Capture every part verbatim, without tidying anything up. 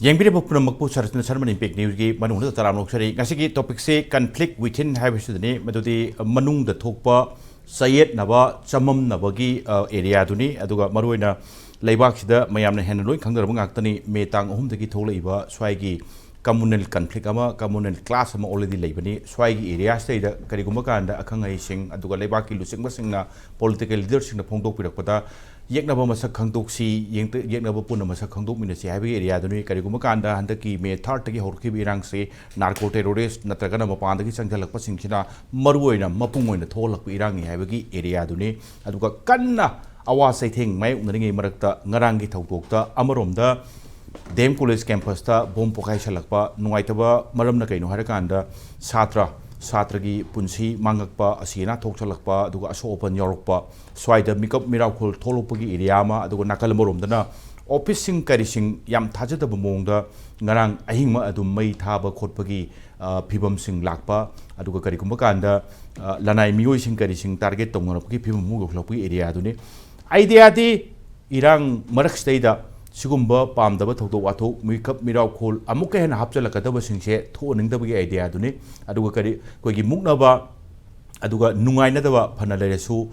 ꯌꯦꯡꯕꯤꯔꯤꯕ ꯄꯨꯝꯅꯃꯛꯄꯨ ꯁꯔꯠꯅ ꯁꯔꯃꯟ ꯏꯝꯄꯦꯛ ꯅ꯭ꯌꯨꯁꯀꯤ ꯃꯅꯨꯡꯗ ꯇꯔꯥꯝꯅ ꯑꯣꯛꯆꯔꯤ꯫ ꯉꯁꯤꯒꯤ ꯇꯣꯄꯤꯛꯁꯤ ꯀꯟꯐ꯭ꯂꯤꯛ ꯋꯤꯊꯤꯟ ꯍꯥꯏꯕꯁꯤꯗꯅꯤ, ꯃꯗꯨꯗꯤ ꯃꯅꯨꯡꯗ ꯊꯣꯛꯄ ꯆꯌꯦꯠꯅꯕ, ꯆꯃꯝꯅꯕꯒꯤ, ꯑ, ꯑꯦꯔꯤꯌꯥꯗꯨꯅꯤ꯫ ꯑꯗꯨꯒ ꯃꯔꯨꯑꯣꯏꯅ ꯂꯩꯕꯥꯛꯁꯤꯗ ꯃꯌꯥꯝꯅ ꯍꯦꯟꯅ ꯂꯣꯏ ꯈꯪꯅꯔꯕ ꯉꯥꯛꯇꯅꯤ, ꯃꯦ ꯇꯥꯡ ꯑꯍꯨꯝꯗꯒꯤ ꯊꯣꯛꯂꯛꯏꯕ ꯁ꯭ꯋꯥꯏꯒꯤ ꯀꯝꯃꯨꯅꯦꯜ ꯀꯟꯐ꯭ꯂꯤꯛ ꯑꯃ, ꯀꯝꯃꯨꯅꯦꯜ ꯀ꯭ꯂꯥꯁ ꯑꯃ ꯑꯣꯜꯔꯦꯗꯤ ꯂꯩꯕꯅꯤ꯫ ꯁ꯭ꯋꯥꯏꯒꯤ ꯑꯦꯔꯤꯌꯥꯁꯤꯗꯩꯗ ꯀꯔꯤꯒꯨꯝꯕ ꯀꯥꯟꯗ ꯑꯈꯪ ꯑꯍꯩꯁꯤꯡ ꯑꯗꯨꯒ ꯂꯩꯕꯥꯛꯀꯤ ꯂꯨꯆꯤꯡꯕꯁꯤꯡꯅ, ꯄꯣꯂꯤꯇꯤꯀꯦꯜ ꯂꯤꯗꯔꯁꯤꯡꯅ ꯐꯣꯡꯗꯣꯛꯄꯤꯔꯛꯄꯗ, ꯌꯦꯛꯅꯕ ꯃꯁꯛ ꯈꯪꯗꯣꯛꯁꯤ, ꯌꯦꯡꯇ-, ꯌꯦꯛꯅꯕ ꯄꯨꯟꯅ ꯃꯁꯛ ꯈꯪꯗꯣꯛꯃꯤꯟꯅꯁꯤ ꯍꯥꯏꯕꯒꯤ ꯑꯦꯔꯤꯌꯥꯗꯨꯅꯤ꯫ ꯀꯔꯤꯒꯨꯝꯕ ꯀꯥꯟꯗ ꯍꯟꯗꯛꯀꯤ ꯃꯦ ꯊꯥꯔꯠꯇꯒꯤ ꯍꯧꯔꯛꯈꯤꯕ ꯏꯔꯥꯡꯁꯤ ꯅꯥꯔꯀꯣ ꯇꯦꯔꯣꯔꯤꯁ ꯅꯠꯇ꯭ꯔꯒꯅ ꯃꯄꯥꯟꯗꯒꯤ ꯆꯪꯁꯤꯜꯂꯛꯄꯁꯤꯡꯁꯤꯅ ꯃꯔꯨꯑꯣꯏꯅ ꯃꯄꯨꯡ ꯑꯣꯏꯅ ꯊꯣꯛꯍꯜꯂꯛꯄ ꯏꯔꯥꯡꯅꯤ ꯍꯥꯏꯕꯒꯤ ꯑꯦꯔꯤꯌꯥꯗꯨꯅꯤ꯫ ꯑꯗꯨꯒ ꯀꯟꯅ ꯑꯋꯥ ꯆꯩꯊꯦꯡ ꯃꯥꯌꯣꯛꯅꯔꯤꯉꯩ ꯃꯔꯛꯇ ꯉꯔꯥꯡꯒꯤ ꯊꯧꯗꯣꯛꯇ ꯑꯃꯔꯣꯝꯗ ꯗꯤ ꯑꯦꯝ ꯀꯣꯂꯦꯖ ꯀꯦꯝꯄꯁꯇ ꯕꯣꯝ ꯄꯣꯈꯥꯏꯁꯜꯂꯛꯄ, ꯅꯨꯡꯉꯥꯏꯇꯕ ꯃꯔꯝꯅ ꯀꯩꯅꯣ ꯍꯥꯏꯔꯀꯥꯟꯗ ꯁꯥꯇ꯭ꯔ, ꯁꯥꯇ꯭ꯔꯒꯤ ꯄꯨꯟꯁꯤ ꯃꯥꯡꯉꯛꯄ, ꯑꯁꯤ ꯑꯅꯥ ꯊꯣꯛꯆꯜꯂꯛꯄ, ꯑꯗꯨꯒ ꯑꯁꯣꯛ ꯑꯄꯟ ꯌꯥꯎꯔꯛꯄ, ꯁ꯭ꯋꯥꯏꯗ ꯃꯤꯀꯞ ꯃꯤꯔꯥꯎꯈꯣꯜ ꯊꯣꯛꯂꯛꯄꯒꯤ ꯑꯦꯔꯤꯌꯥ ꯑꯃ, ꯑꯗꯨꯒ ꯅꯥꯀꯜ ꯑꯃꯔꯣꯝꯗꯅ ꯑꯣꯐꯤꯁꯁꯤꯡ ꯀꯔꯤꯁꯤꯡ ꯌꯥꯝ ꯊꯥꯖꯗꯕ ꯃꯑꯣꯡꯗ ꯉꯔꯥꯡ ꯑꯍꯤꯡꯃꯛ ꯑꯗꯨꯝ ꯃꯩ ꯊꯥꯕ ꯈꯣꯠꯄꯒꯤ, ꯑ, ꯐꯤꯕꯝꯁꯤꯡ ꯂꯥꯛꯄ, ꯑꯗꯨꯒ ꯀꯔꯤꯒꯨꯝꯕ ꯀꯥꯟꯗ, ꯑ, ꯂꯅꯥꯏ ꯃꯤꯑꯣꯏꯁꯤꯡ ꯀꯔꯤꯁꯤꯡ ꯇꯥꯔꯒꯦꯠ ꯇꯧꯅꯔꯛꯄꯒꯤ ꯐꯤꯕꯝ ꯑꯃ ꯌꯧꯁꯤꯜꯂꯛꯄꯒꯤ ꯑꯦꯔꯤꯌꯥꯗꯨꯅꯤ꯫ ꯑꯥꯏꯗꯤꯌꯥꯗꯤ ꯏꯔꯥꯡ ꯃꯔꯛꯁꯤꯗꯩꯗ ꯁꯤꯒꯨꯝꯕ ꯄꯥꯝꯗꯕ ꯊꯧꯗꯣꯛ ꯋꯥꯊꯣꯛ, ꯃꯤꯀꯞ ꯃꯤꯔꯥꯎꯈꯣꯜ ꯑꯃꯨꯛꯀ ꯍꯦꯟꯅ ꯍꯥꯞꯆꯤꯜꯂꯛꯀꯗꯕꯁꯤꯡꯁꯦ ꯊꯣꯛꯍꯟꯅꯤꯡꯗꯕꯒꯤ ꯑꯥꯏꯗꯤꯌꯥꯗꯨꯅꯤ꯫ ꯑꯗꯨꯒ ꯀꯔꯤ, ꯑꯩꯈꯣꯏꯒꯤ ꯃꯨꯛꯅꯕ, ꯑꯗꯨꯒ ꯅꯨꯡꯉꯥꯏꯅꯗꯕ ꯐꯅ ꯂꯩꯔꯁꯨ,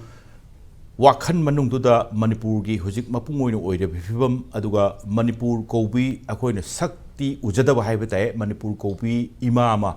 ꯋꯥꯈꯜ ꯃꯅꯨꯡꯗꯨꯗ ꯃꯅꯤꯄꯨꯔꯒꯤ ꯍꯧꯖꯤꯛ ꯃꯄꯨꯡ ꯑꯣꯏꯅ ꯑꯣꯏꯔꯤꯕ ꯐꯤꯕꯝ, ꯑꯗꯨꯒ ꯃꯅꯤꯄꯨꯔ ꯀꯧꯕꯤ ꯑꯩꯈꯣꯏꯅ ꯁꯛꯇꯤ ꯎꯖꯗꯕ ꯍꯥꯏꯕ ꯇꯥꯏ, ꯃꯅꯤꯄꯨꯔ ꯀꯧꯕꯤ ꯏꯃꯥ ꯑꯃ,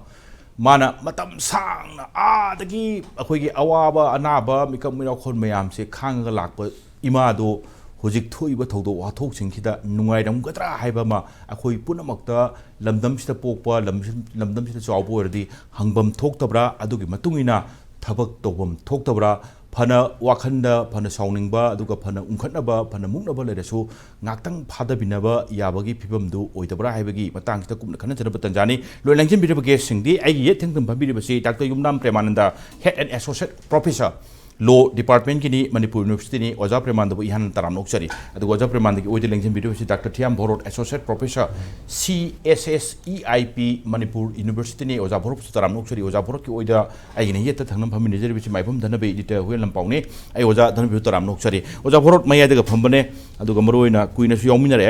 ꯃꯥꯅ ꯃꯇꯝ ꯁꯥꯡꯅ ꯑꯥꯗꯒꯤ ꯑꯩꯈꯣꯏꯒꯤ ꯑꯋꯥꯕ ꯑꯅꯥꯕ ꯃꯤꯀꯞ ꯃꯤꯔꯥꯎꯈꯣꯜ ꯃꯌꯥꯝꯁꯦ ꯈꯥꯡꯉꯒ ꯂꯥꯛꯄ ꯏꯃꯥꯗꯣ ꯍꯧꯖꯤꯛ ꯊꯣꯛꯏꯕ ꯊꯧꯗꯣꯛ ꯋꯥꯊꯣꯛꯁꯤꯡꯁꯤꯗ ꯅꯨꯡꯉꯥꯏꯔꯝꯒꯗ꯭ꯔꯥ ꯍꯥꯏꯕ ꯑꯃ, ꯑꯩꯈꯣꯏ ꯄꯨꯝꯅꯃꯛꯇ, ꯂꯝꯗꯝꯁꯤꯗ ꯄꯣꯛꯄ, ꯂꯝ-, ꯂꯝꯗꯝꯁꯤꯗ ꯆꯥꯎꯕ ꯑꯣꯏꯔꯗꯤ ꯍꯪꯐꯝ ꯊꯣꯛꯇꯕ꯭ꯔꯥ? ꯑꯗꯨꯒꯤ ꯃꯇꯨꯡ ꯏꯟꯅ ꯊꯕꯛ ꯇꯧꯐꯝ ꯊꯣꯛꯇꯕ꯭ꯔꯥ? ꯐꯅ ꯋꯥꯈꯜꯗ ꯐꯅ ꯁꯥꯎꯅꯤꯡꯕ, ꯑꯗꯨꯒ ꯐꯅ ꯎꯪꯈꯠꯅꯕ, ꯐꯅ ꯃꯨꯛꯅꯕ ꯂꯩꯔꯁꯨ, ꯉꯥꯛꯇꯪ ꯐꯥꯗꯕꯤꯅꯕ ꯌꯥꯕꯒꯤ ꯐꯤꯕꯝꯗꯨ ꯑꯣꯏꯗꯕ꯭ꯔꯥ ꯍꯥꯏꯕꯒꯤ ꯃꯇꯥꯡꯁꯤꯗ ꯀꯨꯞꯅ ꯈꯟꯅꯖꯅꯕ ꯇꯟꯖꯥꯅꯤ꯫ ꯂꯣꯏ ꯂꯦꯡꯁꯤꯟꯕꯤꯔꯤꯕ ꯒꯦꯁꯁꯤꯡꯗꯤ ꯑꯩꯒꯤ ꯌꯦꯠ ꯊꯪꯗ ꯐꯝꯕꯤꯔꯤꯕꯁꯤ doctor Yumnam Premananda, Head and Associate Professor, Law Department ꯀꯤꯅꯤ, ꯃꯅꯤꯄꯨꯔ ꯌꯨꯅꯤꯚꯔꯁꯤꯇꯤꯅꯤ꯫ ꯑꯣꯖꯥ ꯄ꯭ꯔꯦꯃꯥꯟꯗꯕꯨ ꯏꯍꯥꯟ ꯇꯔꯥꯝꯅ ꯑꯣꯛꯆꯔꯤ꯫ ꯑꯗꯨꯒ ꯑꯣꯖꯥ ꯄ꯭ꯔꯦꯃꯥꯟꯗꯒꯤ ꯑꯣꯏꯗ ꯂꯦꯡꯁꯤꯟꯕꯤꯔꯤꯕꯁꯤ doctor Thiyam Bharat, Associate Professor, C S S E I P, Manipur ꯌꯨꯅꯤꯚꯔꯁꯤꯇꯤꯅꯤ꯫ ꯑꯣꯖꯥ ꯚꯣꯔꯣꯠꯁꯨ ꯇꯔꯥꯝꯅ ꯑꯣꯛꯆꯔꯤ꯫ ꯑꯣꯖꯥ ꯚꯣꯔꯣꯠꯀꯤ ꯑꯣꯏꯗ ꯑꯩꯒꯤꯅ ꯌꯦꯠꯇ ꯊꯪꯅ ꯐꯝꯃꯤꯟꯅꯖꯔꯤꯕꯁꯤ ꯃꯥꯏꯕꯝ ꯙꯅꯕꯤ, editor ꯍꯨꯏꯌꯦꯟ ꯂꯝꯄꯥꯎꯅꯤ꯫ ꯑꯩ ꯑꯣꯖꯥ ꯙꯅꯕꯤꯕꯨ ꯇꯔꯥꯝꯅ ꯑꯣꯛꯆꯔꯤ꯫ ꯑꯣꯖꯥ ꯚꯣꯔꯣꯠ ꯃꯌꯥꯏꯗꯒ ꯐꯝꯕꯅꯦ, ꯑꯗꯨꯒ ꯃꯔꯨꯑꯣꯏꯅ ꯀꯨꯏꯅꯁꯨ ꯌꯥꯎꯃꯤꯟꯅꯔꯦ꯫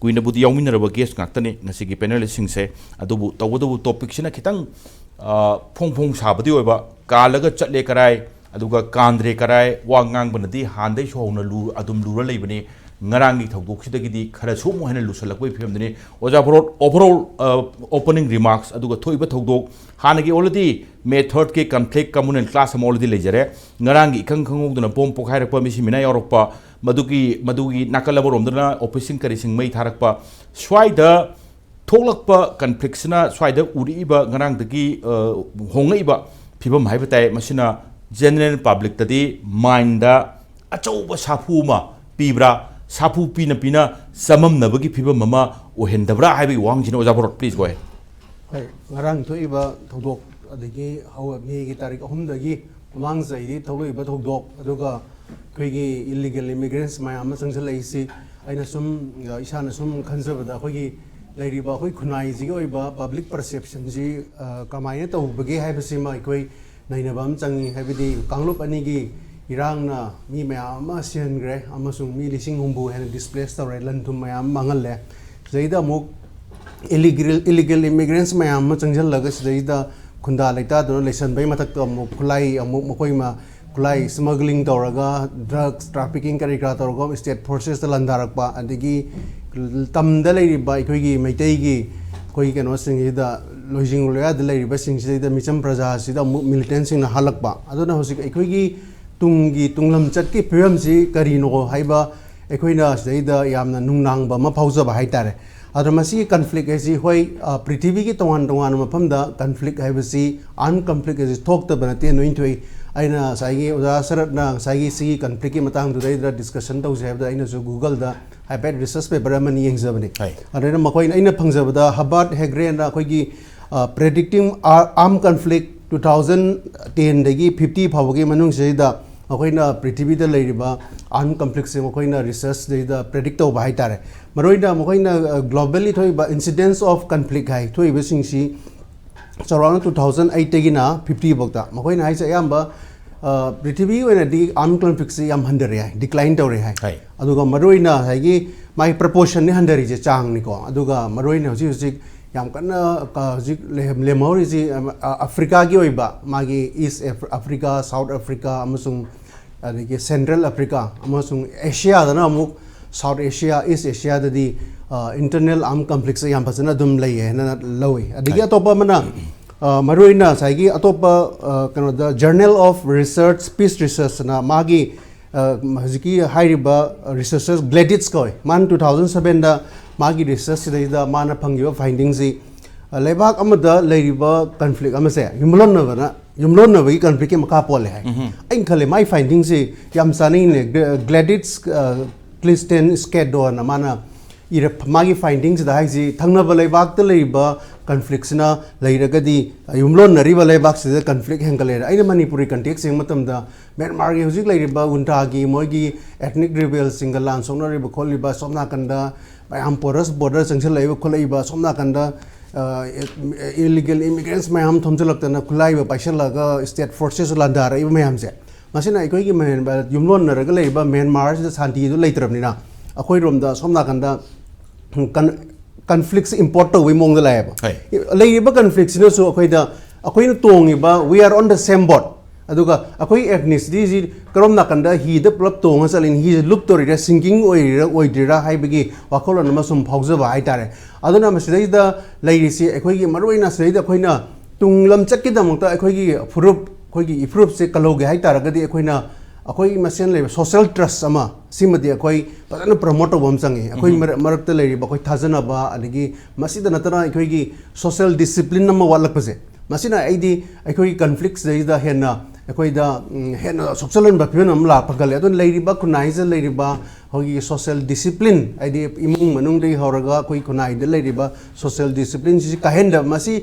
ꯀꯨꯏꯅꯕꯨꯗꯤ ꯌꯥꯎꯃꯤꯟꯅꯔꯕ ꯒꯦꯁ ꯉꯥꯛꯇꯅꯤ ꯉꯁꯤꯒꯤ ꯄꯦꯅꯦꯂꯤꯁꯁꯤꯡꯁꯦ꯫ ꯑꯗꯨꯕꯨ ꯇꯧꯕꯇꯕꯨ ꯇꯣꯄꯤꯛꯁꯤꯅ ꯈꯤꯇꯪ, ꯑ, ꯐꯣꯡ ꯐꯣꯡ ꯁꯥꯕꯗꯤ ꯑꯣꯏꯕ, ꯀꯥꯜꯂꯒ ꯆꯠꯂꯦ ꯀꯔꯥꯏ, ꯑꯗꯨꯒ ꯀꯥꯟꯗ꯭ꯔꯦ ꯀꯔꯥꯏ, ꯋꯥ ꯉꯥꯡꯕꯅꯗꯤ ꯍꯥꯟꯗꯩꯁꯨ ꯍꯧꯅ ꯂꯨ-, ꯑꯗꯨꯝ ꯂꯨꯔ ꯂꯩꯕꯅꯤ꯫ ꯉꯔꯥꯡꯒꯤ ꯊꯧꯗꯣꯛꯁꯤꯗꯒꯤꯗꯤ ꯈꯔꯁꯨ ꯑꯃꯨꯛ ꯍꯦꯟꯅ ꯂꯨꯁꯜꯂꯛꯄꯒꯤ ꯐꯤꯕꯝꯗꯨꯅꯤ꯫ ꯑꯣꯖꯥ ꯚꯥꯔꯣꯠ, overall, ꯑ, opening remarks, ꯑꯗꯨꯒ ꯊꯣꯛꯏꯕ ꯊꯧꯗꯣꯛ, ꯍꯥꯟꯅꯒꯤ already May third ꯀꯤ conflict communal clash ꯑꯃ already ꯂꯩꯖꯔꯦ꯫ ꯉꯔꯥꯡꯒꯤ ꯏꯈꯪ ꯈꯪꯍꯧꯗꯅ ꯕꯣꯝ ꯄꯣꯈꯥꯏꯔꯛꯄ, ꯃꯤꯁꯤ ꯃꯤꯅꯥ ꯌꯥꯎꯔꯛꯄ, ꯃꯗꯨꯒꯤ, ꯃꯗꯨꯒꯤ ꯅꯥꯀꯜ ꯑꯃꯔꯣꯝꯗꯅ ꯑꯣꯐꯤꯁꯁꯤꯡ ꯀꯔꯤꯁꯤꯡ ꯃꯩ ꯊꯥꯔꯛꯄ, ꯁ꯭ꯋꯥꯏꯗ ꯊꯣꯛꯂꯛꯄ ꯀꯟꯐ꯭ꯂꯤꯛꯁꯤꯅ ꯁ꯭ꯋꯥꯏꯗ ꯎꯔꯛꯏꯕ ꯉꯔꯥꯡꯗꯒꯤ, ꯑ, ꯍꯣꯡꯉꯛꯏꯕ ꯐꯤꯕꯝ ꯍꯥꯏꯕ ꯇꯥꯏ, ꯃꯁꯤꯅ ꯖꯦꯅꯔꯦꯜ ꯄꯕ꯭ꯂꯤꯛꯇꯗꯤ ꯃꯥꯏꯟꯗ ꯑꯆꯧꯕ ꯁꯥꯐꯨ ꯑꯃ ꯄꯤꯕ꯭ꯔꯥ, ꯁꯥꯐꯨ ꯄꯤꯅ ꯄꯤꯅ ꯆꯃꯝꯅꯕꯒꯤ ꯐꯤꯕꯝ ꯑꯃ ꯑꯣꯏꯍꯟꯗꯕ꯭ꯔꯥ ꯍꯥꯏꯕꯒꯤ ꯋꯥꯍꯪꯁꯤꯅ, ꯑꯣꯖꯥ ꯚꯥꯔꯣꯠ, please go ahead꯫ ꯍꯣꯏ, ꯉꯔꯥꯡ ꯊꯣꯛꯏꯕ ꯊꯧꯗꯣꯛ, ꯑꯗꯒꯤ ꯍꯧ-, ꯃꯦꯒꯤ ꯇꯥꯔꯤꯛ ꯑꯍꯨꯝꯗꯒꯤ ꯃꯃꯥꯡ ꯆꯍꯤꯗꯤ ꯊꯣꯛꯂꯛꯏꯕ ꯊꯧꯗꯣꯛ, ꯑꯗꯨꯒ ꯑꯩꯈꯣꯏꯒꯤ ꯏꯂꯤꯒꯦꯜ ꯏꯃꯤꯒ꯭ꯔꯦꯟꯁ ꯃꯌꯥꯝ ꯑꯃ ꯆꯪꯁꯤꯜꯂꯛꯏꯁꯤ, ꯑꯩꯅ ꯁꯨꯝ, ꯑ, ꯏꯁꯥꯅ ꯁꯨꯝ ꯈꯟꯖꯕꯗ, ꯑꯩꯈꯣꯏꯒꯤ ꯂꯩꯔꯤꯕ ꯑꯩꯈꯣꯏ ꯈꯨꯟꯅꯥꯏꯁꯤꯒꯤ ꯑꯣꯏꯕ ꯄꯕ꯭ꯂꯤꯛ ꯄꯔꯁꯦꯞꯁꯟꯁꯤ, ꯑ, ꯀꯃꯥꯏꯅ ꯇꯧꯕꯒꯦ ꯍꯥꯏꯕꯁꯤꯃ ꯑꯩꯈꯣꯏ ꯅꯩꯅꯕ ꯑꯃ ꯆꯪꯉꯤ꯫ ꯍꯥꯏꯕꯗꯤ ꯀꯥꯡꯂꯨꯞ ꯑꯅꯤꯒꯤ ꯏꯔꯥꯡꯅ ꯃꯤ ꯃꯌꯥꯝ ꯑꯃ ꯁꯤꯍꯟꯈ꯭ꯔꯦ ꯑꯃꯁꯨꯡ ꯃꯤ ꯂꯤꯁꯤꯡ ꯍꯨꯝꯐꯨ ꯍꯦꯟꯅ ꯗꯤꯁꯄ꯭ꯂꯦꯁ ꯇꯧꯔꯦ, ꯂꯟ ꯊꯨꯝ ꯃꯌꯥꯝ ꯑꯃ ꯃꯥꯡꯍꯜꯂꯦ꯫ ꯁꯤꯗꯩꯗ ꯑꯃꯨꯛ ꯏꯂꯤꯒꯦꯜ, ꯏꯂꯤꯒꯦꯜ ꯏꯃꯤꯒ꯭ꯔꯦꯟꯁ ꯃꯌꯥꯝ ꯑꯃ ꯆꯪꯁꯤꯜꯂꯒ ꯁꯤꯗꯩꯗ ꯈꯨꯟꯗꯥ ꯂꯩꯇꯥꯗꯨꯅ ꯂꯩꯁꯟꯕꯩ ꯃꯊꯛꯇ ꯑꯃꯨꯛ ꯈꯨꯠꯂꯥꯏ ꯑꯃꯨꯛ ꯃꯈꯣꯏ ꯃ-, ꯈꯨꯠꯂꯥꯏ ꯁ꯭ꯃꯒ꯭ꯂꯤꯡ ꯇꯧꯔꯒ, ꯗ꯭ꯔꯒꯁ ꯇ꯭ꯔꯥꯐꯤꯀꯤꯡ ꯀꯔꯤ ꯀꯔꯥ ꯇꯧꯔꯒ ꯁ꯭ꯇꯦꯠ ꯐꯣꯔꯁꯦꯁꯇ ꯂꯥꯟꯗꯥꯔꯛꯄ, ꯑꯗꯒꯤ ꯇꯝꯗ ꯂꯩꯔꯤꯕ ꯑꯩꯈꯣꯏꯒꯤ ꯃꯩꯇꯩꯒꯤ ꯑꯩꯈꯣꯏꯒꯤ ꯀꯩꯅꯣꯁꯤꯡꯁꯤꯗ, ꯂꯣꯏꯖꯤꯡ ꯂꯣꯌꯥꯗ ꯂꯩꯔꯤꯕꯁꯤꯡꯁꯤꯗꯩꯗ ꯃꯤꯆꯝ ꯄ꯭ꯔꯖꯥꯁꯤꯗ ꯑꯃꯨꯛ ꯃꯤꯂꯤꯇꯦꯟꯁꯤꯡꯅ ꯍꯥꯠꯂꯛꯄ꯫ ꯑꯗꯨꯅ ꯍꯧꯖꯤꯛ ꯑꯩꯈꯣꯏꯒꯤ ꯇꯨꯡꯒꯤ ꯇꯨꯡꯂꯝꯆꯠꯀꯤ ꯐꯤꯕꯝꯁꯤ ꯀꯔꯤꯅꯣ ꯍꯥꯏꯕ ꯑꯩꯈꯣꯏꯅ ꯁꯤꯗꯩꯗ ꯌꯥꯝꯅ ꯅꯨꯡꯅꯥꯡꯕ ꯑꯃ ꯐꯥꯎꯖꯕ ꯍꯥꯏꯇꯥꯔꯦ꯫ ꯑꯗꯣ ꯃꯁꯤꯒꯤ ꯀꯟꯐ꯭ꯂꯤꯛ ꯍꯥꯏꯁꯤ, ꯍꯣꯏ, ꯑ, ꯄ꯭ꯔꯤꯊꯤꯕꯤꯒꯤ ꯇꯣꯉꯥꯟ ꯇꯣꯉꯥꯟꯕ ꯃꯐꯝꯗ ꯀꯟꯐ꯭ꯂꯤꯛ ꯍꯥꯏꯕꯁꯤ, ꯑꯥꯔꯝ ꯀꯟꯐ꯭ꯂꯤꯛ ꯍꯥꯏꯁꯤ ꯊꯣꯛꯇꯕ ꯅꯠꯇꯦ, ꯂꯣꯏꯅ ꯊꯣꯛꯏ꯫ ꯑꯩꯅ ꯉꯁꯥꯏꯒꯤ ꯑꯣꯖꯥ ꯁꯔꯠꯅ ꯉꯁꯥꯏꯒꯤ ꯁꯤꯒꯤ ꯀꯟꯐ꯭ꯂꯤꯛꯀꯤ ꯃꯇꯥꯡꯗꯨꯗꯩꯗ ꯗꯤꯁꯀꯁꯟ ꯇꯧꯁꯦ ꯍꯥꯏꯕꯗ ꯑꯩꯅꯁꯨ ꯒꯨꯒꯜꯗ ꯍꯥꯏꯐꯦꯠ ꯔꯤꯁꯔꯁ ꯄꯦꯄꯔ ꯑꯃꯅꯤ ꯌꯦꯡꯖꯕꯅꯤ꯫ ꯍꯣꯏ꯫ ꯑꯗꯨꯅ ꯃꯈꯣꯏꯅ, ꯑꯩꯅ ꯐꯪꯖꯕꯗ ꯍꯕꯥꯔꯠ ꯍꯦꯒ꯭ꯔꯦꯅ ꯑꯩꯈꯣꯏꯒꯤ, ꯑ, Predicting Ar-, Armed Conflict two thousand ten ꯗꯒꯤ fifty ꯐꯥꯎꯕꯒꯤ ꯃꯅꯨꯡꯁꯤꯗꯩꯗ ꯑꯩꯈꯣꯏꯅ ꯄ꯭ꯔꯤꯊꯤꯕꯤꯗ ꯂꯩꯔꯤꯕ ꯑꯥꯔꯝ ꯀꯟꯐ꯭ꯂꯤꯛꯁꯦ ꯃꯈꯣꯏꯅ ꯔꯤꯁꯔꯁꯁꯤꯗꯩꯗ ꯄ꯭ꯔꯦꯗꯤꯛ ꯇꯧꯕ ꯍꯥꯏꯇꯥꯔꯦ꯫ ꯃꯔꯨꯑꯣꯏꯅ ꯃꯈꯣꯏꯅ, ꯑ, ꯒ꯭ꯂꯣꯕꯦꯜꯂꯤ ꯊꯣꯛꯏꯕ ꯏꯟꯁꯤꯗꯦꯟꯁ ꯑꯣꯐ ꯀꯟꯐ꯭ꯂꯤꯛ ꯍꯥꯏ, ꯊꯣꯛꯏꯕꯁꯤꯡꯁꯤ ꯆꯥꯎꯔꯥꯛꯅ two thousand eight ꯇꯒꯤꯅ fifty ꯐꯥꯎꯗ꯫ ꯃꯈꯣꯏꯅ ꯍꯥꯏꯁꯦ ꯑꯌꯥꯝꯕ, ꯑ, ꯄ꯭ꯔꯤꯊꯤꯕꯤꯒꯤ ꯑꯣꯏꯅꯗꯤ ꯑꯥꯔꯝ ꯀꯟꯐ꯭ꯂꯤꯛꯁꯤ ꯌꯥꯝ ꯍꯟꯊꯔꯦ ꯍꯥꯏ, ꯗꯤꯀ꯭ꯂꯥꯏꯟ ꯇꯧꯔꯦ ꯍꯥꯏ꯫ ꯍꯥꯏ꯫ ꯑꯗꯨꯒ ꯃꯔꯨꯑꯣꯏꯅ ꯉꯁꯥꯏꯒꯤ ꯃꯥꯒꯤ ꯄ꯭ꯔꯄꯣꯔꯁꯟꯅꯤ ꯍꯟꯊꯔꯤꯁꯦ, ꯆꯥꯡꯅꯤꯀꯣ꯫ ꯑꯗꯨꯒ ꯃꯔꯨꯑꯣꯏꯅ ꯍꯧꯖꯤꯛ ꯍꯧꯖꯤꯛ ꯌꯥꯝ ꯀꯟꯅ ꯀ- ꯍꯧꯖꯤꯛ ꯂꯩꯍꯝ- ꯂꯦꯝꯍꯧꯔꯤꯁꯤ, ꯑꯝ, ꯑ- ꯑꯐ꯭ꯔꯤꯀꯥꯒꯤ ꯑꯣꯏꯕ, ꯃꯥꯒꯤ ꯏꯁ ꯑꯐ꯭ꯔꯤꯀꯥ, ꯁꯥꯎꯠ ꯑꯐ꯭ꯔꯤꯀꯥ ꯑꯃꯁꯨꯡ ꯑꯗꯒꯤ ꯁꯦꯟꯇ꯭ꯔꯦꯜ ꯑꯐ꯭ꯔꯤꯀꯥ ꯑꯃꯁꯨꯡ ꯑꯦꯁꯤꯌꯥꯗꯅ ꯑꯃꯨꯛ, ꯁꯥꯎꯠ ꯑꯦꯁꯤꯌꯥ, ꯏꯁ ꯑꯦꯁꯤꯌꯥꯗꯗꯤ ꯏꯟꯇꯔꯅꯦꯜ ꯑꯥꯔꯝ ꯀꯟꯐ꯭ꯂꯤꯛꯁꯦ ꯌꯥꯝ ꯐꯖꯅ ꯑꯗꯨꯝ ꯂꯩꯌꯦ ꯍꯥꯏꯅ ꯂꯧꯏ꯫ ꯑꯗꯒꯤ ꯑꯇꯣꯞꯄ ꯑꯃꯅ, ꯑ, ꯃꯔꯨꯑꯣꯏꯅ ꯉꯁꯥꯏꯒꯤ ꯑꯇꯣꯞꯄ, ꯑ, ꯀꯩꯅꯣꯗ, Journal of Research, Peace Research ꯅ ꯃꯥꯒꯤ, ꯑ, ꯍꯧꯖꯤꯛꯀꯤ ꯍꯥꯏꯔꯤꯕ ꯔꯤꯁꯔꯆꯔ ꯒ꯭ꯂꯦꯗꯤꯠꯁ ꯀꯧꯏ, ꯃꯥꯅ ꯇꯨ ꯊꯥꯎꯖꯟ ꯁꯕꯦꯟꯗ ꯃꯥꯒꯤ ꯔꯤꯁꯔꯆꯁꯤꯗꯩꯗ ꯃꯥꯅ ꯐꯪꯈꯤꯕ ꯐꯥꯏꯟꯗꯤꯡꯁꯤ, ꯑ, ꯂꯩꯕꯥꯛ ꯑꯃꯗ ꯂꯩꯔꯤꯕ ꯀꯟꯐ꯭ꯂꯤꯛ ꯑꯃꯁꯦ ꯌꯨꯝꯂꯣꯟꯅꯕꯅ, ꯌꯨꯝꯂꯣꯟꯅꯕꯒꯤ ꯀꯟꯐ꯭ꯂꯤꯛꯀꯤ ꯃꯈꯥ ꯄꯣꯜꯂꯦ ꯍꯥꯏ꯫ ꯑꯩꯅ ꯈꯜꯂꯦ, ꯃꯥꯏ ꯐꯥꯏꯟꯗꯤꯡꯁꯤ ꯌꯥꯝ ꯆꯥꯅꯤꯡꯉꯤꯅꯦ꯫ ꯒ꯭ꯂꯦ- ꯒ꯭ꯂꯦꯗꯤꯠꯁ, ꯑ, ꯀ꯭ꯂꯤꯁꯇꯦꯟ ꯁ꯭ꯀꯦꯗꯣꯅ ꯃꯥꯅ ꯏꯔ-, ꯃꯥꯒꯤ ꯐꯥꯏꯟꯗꯤꯡꯁꯤꯗ ꯍꯥꯏꯁꯤ, ꯊꯪꯅꯕ ꯂꯩꯕꯥꯛꯇ ꯂꯩꯔꯤꯕ ꯀꯟꯐ꯭ꯂꯤꯛꯁꯤꯅ ꯂꯩꯔꯒꯗꯤ, ꯌꯨꯝꯂꯣꯟꯅꯔꯤꯕ ꯂꯩꯕꯥꯛꯁꯤꯗ ꯀꯟꯐ꯭ꯂꯤꯛ ꯍꯦꯟꯒꯠꯂꯦꯅ꯫ ꯑꯩꯅ ꯃꯅꯤꯄꯨꯔꯤ ꯀꯟꯇꯦꯛꯁ ꯌꯦꯡꯕ ꯃꯇꯝꯗ, ꯃ꯭ꯌꯥꯟꯃꯥꯔꯒꯤ ꯍꯧꯖꯤꯛ ꯂꯩꯔꯤꯕ ꯎꯟꯇꯥꯒꯤ ꯃꯣꯏꯒꯤ ethnic rebel ꯁꯤꯡꯒ ꯂꯥꯟ ꯁꯣꯛꯅꯔꯤꯕ ꯈꯣꯠꯂꯤꯕ, ꯁꯣꯝ ꯅꯥꯀꯟꯗ ꯃꯌꯥꯝ ꯄꯣꯔꯁ ꯕꯣꯔꯗꯔ ꯆꯪꯁꯤꯜꯂꯛꯏꯕ ꯈꯣꯠꯂꯛꯏꯕ, ꯁꯣꯝ ꯅꯥꯀꯟꯗ, ꯑ, illegal immigrants ꯃꯌꯥꯝ ꯊꯣꯝꯖꯤꯜꯂꯛꯇꯅ ꯈꯨꯠꯂꯥꯏꯕ ꯄꯥꯏꯁꯤꯜꯂꯒ state forces ꯂꯥꯟꯗꯥꯔꯛꯏꯕ ꯃꯌꯥꯝꯁꯦ, ꯃꯁꯤꯅ ꯑꯩꯈꯣꯏꯒꯤ ꯃꯌꯥꯟ-, ꯌꯨꯝꯂꯣꯟꯅꯔꯒ ꯂꯩꯔꯤꯕ ꯃ꯭ꯌꯥꯟꯃꯥꯔꯁꯤꯗ ꯁꯥꯟꯇꯤꯗꯨ ꯂꯩꯇ꯭ꯔꯕꯅꯤꯅ, ꯑꯩꯈꯣꯏꯔꯣꯝꯗ ꯁꯣꯝ ꯅꯥꯀꯟꯗ ꯀꯟ-, ꯀꯟꯐ꯭ꯂꯤꯛꯁꯦ ꯏꯝꯄꯣꯔꯠ ꯇꯧꯕꯒꯤ ꯃꯑꯣꯡꯗ ꯂꯥꯛꯑꯦꯕ꯫ ꯍꯣꯏ꯫ ꯂꯩꯔꯤꯕ ꯀꯟꯐ꯭ꯂꯤꯛꯁꯤꯅꯁꯨ ꯑꯩꯈꯣꯏꯗ, ꯑꯩꯈꯣꯏꯅ ꯇꯣꯡꯉꯤꯕ, we are on the same boat, ꯑꯗꯨꯒ ꯑꯩꯈꯣꯏ ethnicity ꯁꯤ ꯀꯔꯣꯝ ꯅꯥꯀꯟꯗ ꯍꯤꯗ ꯄꯨꯂꯞ ꯇꯣꯡꯉ ꯆꯠꯂꯤꯅꯤ, ꯍꯤꯁꯦ ꯂꯨꯞꯇꯣꯔꯤꯔꯥ, ꯁꯤꯡꯀꯤꯡ ꯑꯣꯏꯔꯤꯔꯥ ꯑꯣꯏꯗ꯭ꯔꯤꯔꯥ ꯍꯥꯏꯕꯒꯤ ꯋꯥꯈꯜꯂꯣꯟ ꯑꯃ ꯁꯨꯝ ꯐꯥꯎꯖꯕ ꯍꯥꯏꯇꯥꯔꯦ꯫ ꯑꯗꯨꯅ ꯃꯁꯤꯗꯩꯗ ꯂꯩꯔꯤꯁꯤ, ꯑꯩꯈꯣꯏꯒꯤ ꯃꯔꯨꯑꯣꯏꯅ ꯁꯤꯗꯩꯗ ꯑꯩꯈꯣꯏꯅ ꯇꯨꯡ ꯂꯝꯆꯠꯀꯤꯗꯃꯛꯇ ꯑꯩꯈꯣꯏꯒꯤ ꯐꯨꯔꯨꯞ, ꯑꯩꯈꯣꯏꯒꯤ ꯏꯐꯨꯔꯨꯞꯁꯦ ꯀꯜꯍꯧꯒꯦ ꯍꯥꯏ ꯇꯥꯔꯒꯗꯤ, ꯑꯩꯈꯣꯏꯅ ꯑꯩꯈꯣꯏ ꯃꯁꯦꯟ ꯂꯩꯕ social trust ꯑꯃ, ꯁꯤꯃꯗꯤ ꯑꯩꯈꯣꯏ ꯐꯖꯅ promote ꯇꯧꯕ ꯑꯃ ꯆꯪꯉꯤ꯫ ꯑꯩꯈꯣꯏ ꯎꯝ꯫ ꯃꯔꯛ-, ꯃꯔꯛꯇ ꯂꯩꯔꯤꯕ ꯑꯩꯈꯣꯏ ꯊꯥꯖꯅꯕ, ꯑꯗꯒꯤ ꯃꯁꯤꯗ ꯅꯠꯇꯅ ꯑꯩꯈꯣꯏꯒꯤ social discipline ꯑꯃ ꯋꯥꯠꯂꯛꯄꯁꯦ, ꯃꯁꯤꯅ ꯑꯩꯗꯤ ꯑꯩꯈꯣꯏꯒꯤ ꯀꯟꯐ꯭ꯂꯤꯛꯁꯤꯗꯩꯗ ꯍꯦꯟꯅ ꯑꯩꯈꯣꯏꯗ, ꯎꯝ, ꯍꯦꯟꯅ ꯁꯣꯛꯆꯜꯍꯟꯕ ꯐꯤꯕꯝ ꯑꯃ ꯂꯥꯛꯄ ꯈꯜꯂꯦ꯫ ꯑꯗꯨꯅ ꯂꯩꯔꯤꯕ ꯈꯨꯟꯅꯥꯏꯁꯤꯗ ꯂꯩꯔꯤꯕ ꯑꯩꯈꯣꯏꯒꯤ social discipline, ꯍꯥꯏꯗꯤ ꯏꯃꯨꯡ ꯃꯅꯨꯡꯗꯒꯤ ꯍꯧꯔꯒ ꯑꯩꯈꯣꯏ ꯈꯨꯟꯅꯥꯏꯗ ꯂꯩꯔꯤꯕ social discipline ꯁꯤꯁꯤ ꯀꯥꯏꯍꯟꯗꯕ, ꯃꯁꯤ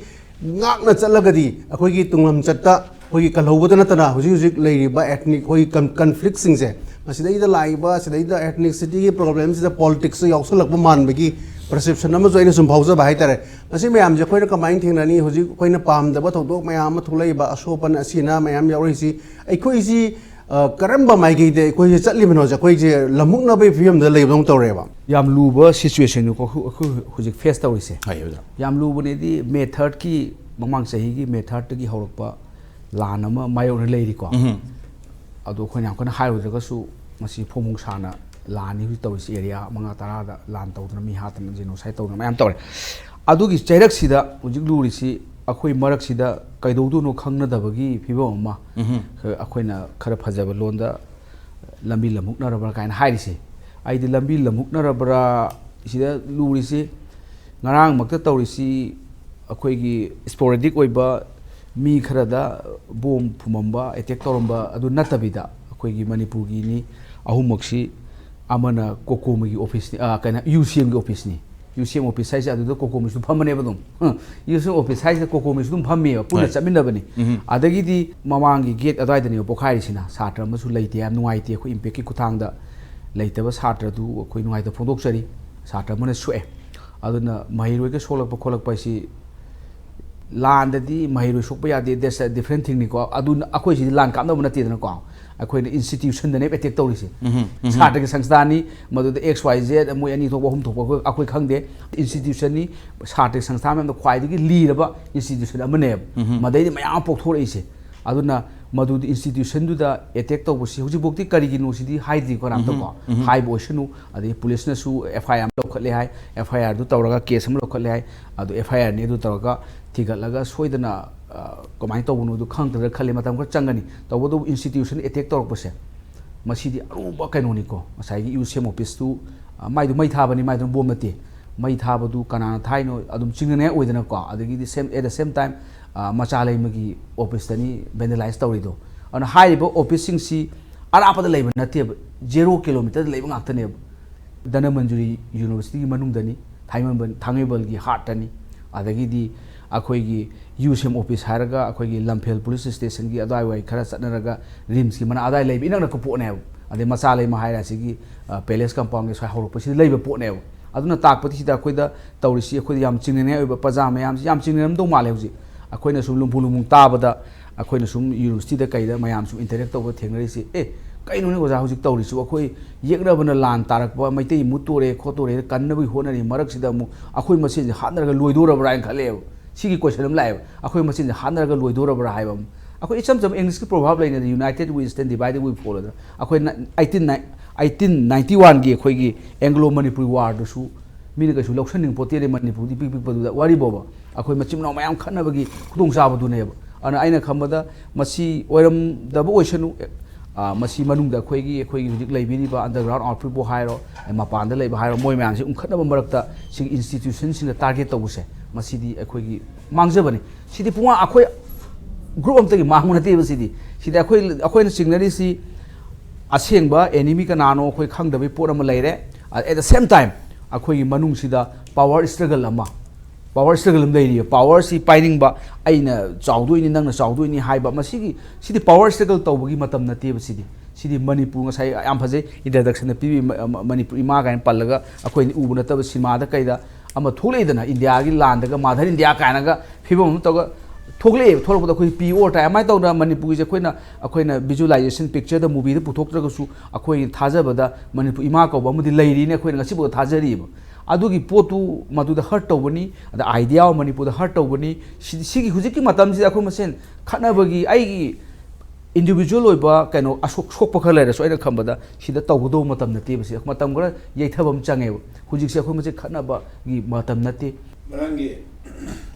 ꯉꯥꯛꯅ ꯆꯠꯂꯒꯗꯤ ꯑꯩꯈꯣꯏꯒꯤ ꯇꯨꯡꯂꯝꯆꯠꯇ ꯑꯩꯈꯣꯏꯒꯤ ꯀꯜꯍꯧꯕꯗ ꯅꯠꯇꯅ ꯍꯧꯖꯤꯛ ꯍꯧꯖꯤꯛ ꯂꯩꯔꯤꯕ ethnic ꯑꯩꯈꯣꯏꯒꯤ ꯀꯟ-, ꯀꯟꯐ꯭ꯂꯤꯛꯁꯤꯡꯁꯦ, ꯃꯁꯤꯗꯩꯗ ꯂꯥꯛꯏꯕ, ꯁꯤꯗꯩꯗ ethnicity ꯒꯤ problem ꯁꯤꯗ politics ꯁꯨ ꯌꯥꯎꯁꯜꯂꯛꯄ ꯃꯥꯟꯕꯒꯤ perception ꯑꯃꯁꯨ ꯑꯩꯅ ꯁꯨꯝ ꯐꯥꯎꯖꯕ ꯍꯥꯏꯇꯥꯔꯦ꯫ ꯃꯁꯤ ꯃꯌꯥꯝꯁꯦ ꯑꯩꯈꯣꯏꯅ ꯀꯃꯥꯏꯅ ꯊꯦꯡꯅꯅꯤ? ꯍꯧꯖꯤꯛ ꯑꯩꯈꯣꯏꯅ ꯄꯥꯝꯗꯕ ꯊꯧꯗꯣꯛ ꯃꯌꯥꯝ ꯑꯃ ꯊꯣꯛꯂꯛꯏꯕ, ꯑꯁꯣꯛ ꯑꯄꯟ, ꯑꯁꯤ ꯑꯅꯥ ꯃꯌꯥꯝ ꯌꯥꯎꯔꯛꯏꯁꯤ, ꯑꯩꯈꯣꯏꯁꯤ ꯑ, ꯀꯔꯝꯕ ꯃꯥꯏꯀꯩꯗ ꯑꯩꯈꯣꯏꯁꯦ ꯆꯠꯂꯤꯕꯅꯣꯁꯦ ꯑꯩꯈꯣꯏꯁꯦ ꯂꯝꯃꯨꯛꯅꯕꯒꯤ ꯐꯤꯕꯝꯗ ꯂꯩꯕꯗꯧꯅ ꯇꯧꯔꯦꯕ꯫ ꯌꯥꯝ ꯂꯨꯕ ꯁꯤꯆꯨꯋꯦꯁꯟꯅꯤꯀꯣ ꯑꯩꯈꯣꯏ ꯍꯧꯖꯤꯛ ꯐꯦꯁ ꯇꯧꯔꯤꯁꯦ꯫ ꯍꯥꯏꯕꯗ ꯌꯥꯝ ꯂꯨꯕꯅꯦꯗꯤ ꯃꯦ ꯊꯥꯔꯠꯀꯤ ꯃꯃꯥꯡ ꯆꯍꯤꯒꯤ ꯃꯦ ꯊꯥꯔꯠꯇꯒꯤ ꯍꯧꯔꯛꯄ ꯂꯥꯟ ꯑꯃ ꯃꯥꯌꯣꯛꯅ ꯂꯩꯔꯤꯀꯣ꯫ ꯑꯗꯣ ꯑꯩꯈꯣꯏꯅ ꯌꯥꯝ ꯀꯟꯅ ꯍꯥꯏꯔꯨꯗ꯭ꯔꯒꯁꯨ ꯃꯁꯤ ꯐꯣꯡ ꯐꯣꯡ ꯁꯥꯅ ꯂꯥꯟꯅꯤ ꯍꯧꯖꯤꯛ ꯇꯧꯔꯤꯁꯤ꯫ ꯑꯦꯔꯤꯌꯥ ꯃꯉꯥ ꯇꯔꯥꯗ ꯂꯥꯟ ꯇꯧꯗꯅ, ꯃꯤ ꯍꯥꯠꯇꯅ, ꯖꯦꯅꯣꯁꯥꯏꯠ ꯇꯧꯗꯅ ꯃꯌꯥꯝ ꯇꯧꯔꯦ꯫ ꯑꯗꯨꯒꯤ ꯆꯩꯔꯛꯁꯤꯗ ꯍꯧꯖꯤꯛ ꯂꯨꯔꯤꯁꯤ ꯑꯩꯈꯣꯏ ꯃꯔꯛꯁꯤꯗ ꯀꯩꯗꯧꯗꯣꯏꯅꯣ ꯈꯪꯅꯗꯕꯒꯤ ꯐꯤꯕꯝ ꯑꯃ, ꯑꯩꯈꯣꯏꯅ ꯈꯔ ꯐꯖꯕ ꯂꯣꯟꯗ ꯂꯝꯕꯤ ꯂꯝꯍꯨꯛꯅꯔꯕ꯭ꯔꯥ ꯀꯥꯏꯅ ꯍꯥꯏꯔꯤꯁꯦ꯫ ꯑꯩꯗꯤ ꯂꯝꯕꯤ ꯂꯝꯍꯨꯛꯅꯔꯕ꯭ꯔꯥ ꯁꯤꯗ ꯂꯨꯔꯤꯁꯤ, ꯉꯔꯥꯡꯃꯛꯇ ꯇꯧꯔꯤꯁꯤ ꯑꯩꯈꯣꯏꯒꯤ ꯏꯁꯄꯣꯔꯦꯗꯤꯛ ꯑꯣꯏꯕ ꯃꯤ ꯈꯔꯗ ꯕꯣꯝ ꯐꯨꯝꯃꯝꯕ, ꯑꯦꯇꯦꯛ ꯇꯧꯔꯝꯕ ꯑꯗꯨ ꯅꯠꯇꯕꯤꯗ, ꯑꯩꯈꯣꯏꯒꯤ ꯃꯅꯤꯄꯨꯔꯒꯤꯅꯤ ꯑꯍꯨꯝꯃꯛꯁꯤ, ꯑꯃꯅ ꯀꯣꯀꯣꯃꯤꯒꯤ ꯑꯣꯐꯤꯁꯅꯤ, ꯑ, ꯀꯩꯅꯣ, ꯌꯨ ꯁꯤ ꯑꯦꯝꯒꯤ ꯑꯣꯐꯤꯁꯅꯤ꯫ ꯌꯨ ꯁꯤ ꯑꯦꯝ ꯑꯣꯐꯤꯁ ꯍꯥꯏꯁꯦ ꯑꯗꯨꯗ ꯀꯣꯀꯣꯃꯤꯁꯨ ꯑꯗꯨꯝ ꯐꯝꯕꯅꯦꯕ ꯑꯗꯨꯝ꯫ ꯌꯨ ꯁꯤ ꯑꯦꯝ ꯑꯣꯐꯤꯁ ꯍꯥꯏꯁꯤꯗ ꯀꯣꯀꯣꯃꯤꯁꯨ ꯑꯗꯨꯝ ꯐꯝꯃꯤꯕ, ꯄꯨꯟꯅ ꯍꯣꯏ꯫ ꯆꯠꯃꯤꯟꯅꯕꯅꯤ꯫ ꯎꯝ꯫ ꯑꯗꯒꯤꯗꯤ ꯃꯃꯥꯡꯒꯤ ꯒꯦꯠ ꯑꯗꯨꯋꯥꯏꯗꯅꯦꯕ ꯄꯣꯈꯥꯏꯔꯤꯁꯤꯅ꯫ ꯁꯥꯇ꯭ꯔ ꯑꯃꯁꯨ ꯂꯩꯇꯦ, ꯌꯥꯝ ꯅꯨꯡꯉꯥꯏꯇꯦ꯫ ꯑꯩꯈꯣꯏ ꯏꯝꯄꯦꯛꯀꯤ ꯈꯨꯠꯊꯥꯡꯗ ꯂꯩꯇꯕ ꯁꯥꯇ꯭ꯔꯗꯨ ꯑꯩꯈꯣꯏ ꯅꯨꯡꯉꯥꯏꯇꯕ ꯐꯣꯡꯗꯣꯛꯆꯔꯤ꯫ ꯁꯥꯇ꯭ꯔ ꯑꯃꯅ ꯁꯣꯛꯑꯦ꯫ ꯑꯗꯨꯅ ꯃꯍꯩꯔꯣꯏꯒ ꯁꯣꯛꯂꯛꯄ ꯈꯣꯠꯂꯛꯄ ꯍꯥꯏꯁꯤ ꯂꯥꯟꯗꯗꯤ ꯃꯍꯩꯔꯣꯏ ꯁꯣꯛꯄ ꯌꯥꯗꯦ, that's a different thing ꯅꯤꯀꯣ꯫ ꯑꯗꯨꯅ ꯑꯩꯈꯣꯏ ꯁꯤꯗꯤ ꯂꯥꯟ ꯀꯥꯞꯅꯕ ꯅꯠꯇꯦꯗꯅꯀꯣ꯫ ꯑꯩꯈꯣꯏꯅ ꯏꯟꯁꯇꯤꯇ꯭ꯌꯨꯁꯟꯗꯅꯦꯕ ꯑꯦꯇꯦꯛ ꯇꯧꯔꯤꯁꯦ꯫ ꯁꯥꯇ꯭ꯔꯒꯤ ꯁꯪꯁꯊꯥꯟꯅꯤ, ꯃꯗꯨꯗ ꯑꯦꯛꯁ ꯋꯥꯏ ꯖꯦꯠ ꯃꯣꯏ ꯑꯅꯤ ꯊꯣꯛꯄ ꯑꯍꯨꯝ ꯊꯣꯛꯄ ꯑꯩꯈꯣꯏ, ꯑꯩꯈꯣꯏ ꯈꯪꯗꯦ꯫ ꯏꯟꯁꯇꯤꯇ꯭ꯌꯨꯁꯟꯅꯤ, ꯁꯥꯇ꯭ꯔꯒꯤ ꯁꯪꯁꯊꯥꯟ ꯃꯌꯥꯝꯗ ꯈ꯭ꯋꯥꯏꯗꯒꯤ ꯂꯤꯔꯕ ꯏꯟꯁꯇꯤꯇ꯭ꯌꯨꯁꯟ ꯑꯃꯅꯦꯕ꯫ ꯃꯗꯩꯗꯤ ꯃꯌꯥꯝ ꯑꯃ ꯄꯣꯛꯊꯣꯔꯛꯏꯁꯦ꯫ ꯑꯗꯨꯅ ꯃꯗꯨꯗꯤ ꯏꯟꯁꯇꯤꯇ꯭ꯌꯨꯁꯟꯗꯨꯗ ꯑꯦꯇꯦꯛ ꯇꯧꯕꯁꯤ ꯍꯧꯖꯤꯛꯐꯥꯎꯗꯤ ꯀꯔꯤꯒꯤꯅꯣ ꯁꯤꯗꯤ ꯍꯥꯏꯗ꯭ꯔꯤ ꯀꯅꯥꯝꯇꯀꯣ꯫ ꯍꯥꯏꯕ ꯑꯣꯏꯁꯅꯨ꯫ ꯑꯗꯒꯤ ꯄꯨꯂꯤꯁꯅꯁꯨ ꯑꯦꯐ ꯑꯥꯏ ꯑꯥꯔ ꯑꯃ ꯂꯧꯈꯠꯂꯦ ꯍꯥꯏ, ꯑꯦꯐ ꯑꯥꯏ ꯑꯥꯔꯗꯨ ꯇꯧꯔꯒ ꯀꯦꯁ ꯑꯃ ꯂꯧꯈꯠꯂꯦ ꯍꯥꯏ꯫ ꯑꯗꯨ ꯑꯦꯐ ꯑꯥꯏ ꯑꯥꯔꯅꯤ ꯑꯗꯨ ꯇꯧꯔꯒ ꯊꯤꯒꯠꯂꯒ ꯁꯣꯏꯗꯅ, ꯑ, ꯀꯃꯥꯏꯅ ꯇꯧꯕꯅꯣꯗꯨ ꯈꯪꯗ꯭ꯔꯥ ꯈꯜꯂꯤ꯫ ꯃꯇꯝ ꯈꯔ ꯆꯪꯒꯅꯤ꯫ ꯇꯧꯕꯇꯕꯨ ꯏꯟꯁꯇꯤꯇ꯭ꯌꯨꯁꯟ ꯑꯦꯇꯦꯛ ꯇꯧꯔꯛꯄꯁꯦ ꯃꯁꯤꯗꯤ ꯑꯔꯨꯕ ꯀꯩꯅꯣꯅꯤꯀꯣ꯫ ꯉꯁꯥꯏꯒꯤ ꯌꯨ ꯁꯤ ꯑꯦꯝ ꯑꯣꯐꯤꯁꯇꯨ, ꯑ, ꯃꯥꯏꯗꯨ ꯃꯩ ꯊꯥꯕꯅꯤ, ꯃꯥꯏꯗꯨ ꯕꯣꯝ ꯅꯠꯇꯦ꯫ ꯃꯩ ꯊꯥꯕꯗꯨ ꯀꯅꯥꯅ ꯊꯥꯏꯅꯣ ꯑꯗꯨꯝ ꯆꯤꯡꯅꯅꯤꯡꯉꯥꯏ ꯑꯣꯏꯗꯅꯀꯣ꯫ ꯑꯗꯒꯤꯗꯤ same, at the same time, ꯑ, ꯃꯆꯥ ꯂꯩꯃꯒꯤ ꯑꯣꯐꯤꯁꯇꯅꯤ ꯚꯦꯟꯗꯦꯂꯥꯏꯁ ꯇꯧꯔꯤꯗꯣ꯫ ꯑꯗꯨꯅ ꯍꯥꯏꯔꯤꯕ ꯑꯣꯐꯤꯁꯁꯤꯡꯁꯤ ꯑꯔꯥꯞꯄꯗ ꯂꯩꯕ ꯅꯠꯇꯦꯕ, ꯖꯦꯔꯣ ꯀꯤꯂꯣꯃꯤꯇꯔꯗ ꯂꯩꯕ ꯉꯥꯛꯇꯅꯦꯕ꯫ ꯙꯅꯃꯟꯖꯨꯔꯤ ꯌꯨꯅꯤꯚꯔꯁꯤꯇꯤꯒꯤ ꯃꯅꯨꯡꯗꯅꯤ, ꯊꯥꯡꯃꯩꯕꯟ-, ꯊꯥꯡꯃꯩꯕꯟꯒꯤ ꯍꯥꯔꯠꯇꯅꯤ꯫ ꯑꯗꯒꯤꯗꯤ ꯑꯩꯈꯣꯏꯒꯤ ꯌꯨ ꯁꯤ ꯑꯦꯝ ꯑꯣꯐꯤꯁ ꯍꯥꯏꯔꯒ ꯑꯩꯈꯣꯏꯒꯤ ꯂꯝꯐꯦꯜ ꯄꯨꯂꯤꯁ ꯁ꯭ꯇꯦꯁꯟꯒꯤ ꯑꯗꯨꯋꯥꯏ ꯋꯥꯏ ꯈꯔ ꯆꯠꯅꯔꯒ ꯔꯤꯝꯁꯀꯤ ꯃꯅꯥꯛ ꯑꯗꯨꯋꯥꯏ ꯂꯩꯕ ꯏꯅꯛ ꯅꯛꯄ ꯄꯣꯠꯅꯦꯕ꯫ ꯑꯗꯩ ꯃꯆꯥ ꯂꯩꯃ ꯍꯥꯏꯔ ꯑꯁꯤꯒꯤ, ꯑ, ꯄꯦꯂꯦꯁ ꯀꯝꯄꯥꯎꯟꯒꯤ ꯁ꯭ꯋꯥꯏ ꯍꯧꯔꯛꯄꯁꯤꯗ ꯂꯩꯕ ꯄꯣꯠꯅꯦꯕ꯫ ꯑꯗꯨꯅ ꯇꯥꯛꯄꯗꯤ ꯁꯤꯗ ꯑꯩꯈꯣꯏꯗ ꯇꯧꯔꯤꯁꯤ ꯑꯩꯈꯣꯏꯗ ꯌꯥꯝ ꯆꯤꯡꯅꯅꯤꯡꯉꯥꯏ ꯑꯣꯏꯕ ꯄ꯭ꯔꯖꯥ ꯃꯌꯥꯝꯁꯤ ꯌꯥꯝ ꯆꯤꯡꯅꯔꯝꯗꯧ ꯃꯥꯜꯂꯦ ꯍꯧꯖꯤꯛ꯫ ꯑꯩꯈꯣꯏꯅ ꯁꯨꯝ ꯂꯨꯝꯐꯨ ꯂꯨꯝꯐꯨ ꯇꯥꯕꯗ ꯑꯩꯈꯣꯏꯅ ꯁꯨꯝ ꯌꯨꯅꯤꯚꯔꯁꯤꯇꯤꯗ ꯀꯩꯗ ꯃꯌꯥꯝ ꯁꯨꯝ ꯏꯟꯇꯔꯦꯛ ꯇꯧꯕ ꯊꯦꯡꯅꯔꯤꯁꯤ, "ꯑꯦ, ꯀꯩꯅꯣꯅꯦ ꯑꯣꯖꯥ ꯍꯧꯖꯤꯛ ꯇꯧꯔꯤꯁꯤꯕꯨ? ꯑꯩꯈꯣꯏ ꯌꯦꯛꯅꯕꯅ ꯂꯥꯟ ꯇꯥꯔꯛꯄ, ꯃꯩꯇꯩ ꯃꯨꯠꯇꯣꯔꯦ ꯈꯣꯠꯇꯣꯔꯦ ꯀꯟꯅꯕꯒꯤ ꯍꯣꯠꯅꯔꯤ, ꯃꯔꯛꯁꯤꯗ ꯑꯃꯨꯛ ꯑꯩꯈꯣꯏ ꯃꯁꯦꯟꯁꯦ ꯍꯥꯠꯅꯔꯒ ꯂꯣꯏꯗꯣꯔꯕ꯭ꯔꯥ?" ꯍꯥꯏꯅ ꯈꯜꯂꯛꯑꯦꯕ꯫ ꯁꯤꯒꯤ ꯀꯣꯏꯁꯟ ꯑꯃ ꯂꯥꯛꯑꯦꯕ, "ꯑꯩꯈꯣꯏ ꯃꯁꯦꯟꯁꯦ ꯍꯥꯠꯅꯔꯒ ꯂꯣꯏꯗꯣꯔꯕ꯭ꯔꯥ?" ꯍꯥꯏꯕ ꯑꯃ꯫ ꯑꯩꯈꯣꯏ ꯏꯆꯝ ꯆꯝꯕ ꯏꯪꯂꯤꯁꯀꯤ proverb ꯂꯩꯅꯗꯤ, "United we stand, divided we fall" ꯑꯗꯨꯅ ꯑꯩꯈꯣꯏ ꯑꯩꯠꯇꯤꯟ ꯑꯩꯠꯇꯤꯟ ꯅꯥꯏꯟꯇꯤ ꯋꯥꯟꯒꯤ ꯑꯩꯈꯣꯏꯒꯤ ꯑꯦꯡꯒ꯭ꯂꯣ ꯃꯅꯤꯄꯨꯔꯤ ꯋꯥꯔꯗꯨꯁꯨ ꯃꯤꯅ ꯀꯩꯁꯨ ꯂꯧꯁꯟꯅꯤꯡ ꯄꯣꯠꯇꯦ, ꯃꯅꯤꯄꯨꯔꯗꯤ ꯄꯤꯛ ꯄꯤꯛꯄꯗꯨꯗ꯫ ꯋꯥꯔꯤꯕꯣꯕ, ꯑꯩꯈꯣꯏ ꯃꯆꯤꯟ ꯃꯅꯥꯎ ꯃꯌꯥꯝ ꯈꯠꯅꯕꯒꯤ ꯈꯨꯗꯣꯡꯆꯥꯕꯗꯨꯅꯦꯕ꯫ ꯑꯗꯨꯅ ꯑꯩꯅ ꯈꯟꯕꯗ ꯃꯁꯤ ꯑꯣꯏꯔꯝꯗꯕ ꯑꯣꯏꯁꯅꯨ꯫ ꯑ, ꯃꯁꯤ ꯃꯅꯨꯡꯗ ꯑꯩꯈꯣꯏꯒꯤ, ꯑꯩꯈꯣꯏꯒꯤ ꯍꯧꯖꯤꯛ ꯂꯩꯕꯤꯔꯤꯕ underground outfitꯄꯨ ꯍꯥꯏꯔꯣ, ꯑ, ꯃꯄꯥꯟꯗ ꯂꯩꯕ ꯍꯥꯏꯔꯣ, ꯃꯣꯏ ꯃꯌꯥꯝꯁꯤ ꯎꯪꯈꯠꯅꯕ ꯃꯔꯛꯇ ꯁꯤꯒꯤ institutionꯁꯤꯡꯅ target ꯇꯧꯕꯁꯦ, ꯃꯁꯤꯗꯤ ꯑꯩꯈꯣꯏꯒꯤ ꯃꯥꯡꯖꯕꯅꯤ꯫ ꯁꯤꯗꯤ ꯄꯨꯡꯃꯥꯡ ꯑꯩꯈꯣꯏ group ꯑꯝꯇꯒꯤ ꯃꯥꯡꯕ ꯅꯠꯇꯦꯕ꯫ ꯁꯤꯗꯤ, ꯁꯤꯗꯤ ꯑꯩꯈꯣꯏ, ꯑꯩꯈꯣꯏꯅ ꯆꯤꯡꯅꯔꯤꯁꯤ ꯑꯁꯦꯡꯕ enemy ꯀꯅꯥꯅꯣ ꯑꯩꯈꯣꯏ ꯈꯪꯗꯕꯒꯤ ꯄꯣꯠ ꯑꯃ ꯂꯩꯔꯦ꯫ At the same time, ꯑꯩꯈꯣꯏꯒꯤ ꯃꯅꯨꯡꯁꯤꯗ power struggle ꯑꯃ, power struggle ꯑꯃ ꯂꯩꯔꯤꯕ꯫ Powerꯁꯤ ꯄꯥꯏꯅꯤꯡꯕ, "ꯑꯩꯅ ꯆꯥꯎꯗꯣꯏꯅꯤ, ꯅꯪꯅ ꯆꯥꯎꯗꯣꯏꯅꯤ" ꯍꯥꯏꯕ, ꯃꯁꯤꯒꯤ, ꯁꯤꯗꯤ power struggle ꯇꯧꯕꯒꯤ ꯃꯇꯝ ꯅꯠꯇꯦꯕ꯫ ꯁꯤꯗꯤ, ꯁꯤꯗꯤ ꯃꯅꯤꯄꯨꯔ, ꯉꯁꯥꯏ ꯌꯥꯝ ꯐꯖꯩ introductionꯗ ꯄꯤꯕꯤ, ꯃ-, ꯃ-, ꯃꯅꯤꯄꯨꯔ ꯏꯃꯥ ꯀꯥꯏꯅ ꯄꯜꯂꯒ, ꯑꯩꯈꯣꯏꯅ ꯎꯕ ꯅꯠꯇꯕ ꯁꯤꯅꯦꯃꯥꯗ ꯀꯩꯗ ꯑꯃ ꯊꯣꯛꯂꯛꯏꯗꯅ, ꯏꯟꯗꯤꯌꯥꯒꯤ ꯂꯥꯟꯗꯒ Mother India ꯀꯥꯏꯅꯒ ꯐꯤꯕꯝ ꯑꯃ ꯇꯧꯔꯒ ꯊꯣꯛꯂꯛꯑꯦꯕ꯫ ꯊꯣꯛꯂꯛꯄꯗ ꯑꯩꯈꯣꯏ ꯄꯤ ꯑꯣꯔ ꯇꯥꯏ꯫ ꯑꯗꯨꯃꯥꯏꯅ ꯇꯧꯗꯅ ꯃꯅꯤꯄꯨꯔꯒꯤꯁꯦ ꯑꯩꯈꯣꯏꯅ, ꯑꯩꯈꯣꯏꯅ visualization pictureꯗ, movieꯗ ꯄꯨꯊꯣꯛꯇ꯭ꯔꯒꯁꯨ, ꯑꯩꯈꯣꯏꯅ ꯊꯥꯖꯕꯗ ꯃꯅꯤꯄꯨꯔ ꯏꯃꯥ ꯀꯧꯕ ꯑꯃꯗꯤ ꯂꯩꯔꯤꯅꯦ, ꯑꯩꯈꯣꯏꯅ ꯉꯁꯤꯐꯥꯎ ꯊꯥꯖꯔꯤꯕ꯫ ꯑꯗꯨꯒꯤ ꯄꯣꯠꯇꯨ ꯃꯗꯨꯗ hurt ꯇꯧꯕꯅꯤ, ꯑꯗ idea ꯑꯃ ꯃꯅꯤꯄꯨꯔꯗ hurt ꯇꯧꯕꯅꯤ꯫ ꯁꯤ-, ꯁꯤꯒꯤ ꯍꯧꯖꯤꯛꯀꯤ ꯃꯇꯝꯁꯤꯗ ꯑꯩꯈꯣꯏ ꯃꯁꯦꯟ ꯈꯠꯅꯕꯒꯤ, ꯑꯩꯒꯤ individual ꯑꯣꯏꯕ ꯀꯩꯅꯣ ꯑꯁꯣꯛ-, ꯁꯣꯛꯄ ꯈꯔ ꯂꯩꯔꯁꯨ, ꯑꯩꯅ ꯈꯟꯕꯗ ꯁꯤꯗ ꯇꯧꯒꯗꯧꯕ ꯃꯇꯝ ꯅꯠꯇꯦꯕ꯫ ꯁꯤ ꯃꯇꯝ ꯈꯔ ꯌꯩꯊꯕ ꯑꯃ ꯆꯪꯉꯦꯕ꯫ ꯍꯧꯖꯤꯛꯁꯦ ꯑꯩꯈꯣꯏ ꯃꯁꯦꯟ ꯈꯠꯅꯕꯒꯤ ꯃꯇꯝ ꯅꯠꯇꯦ꯫ ꯃꯔꯝꯒꯤ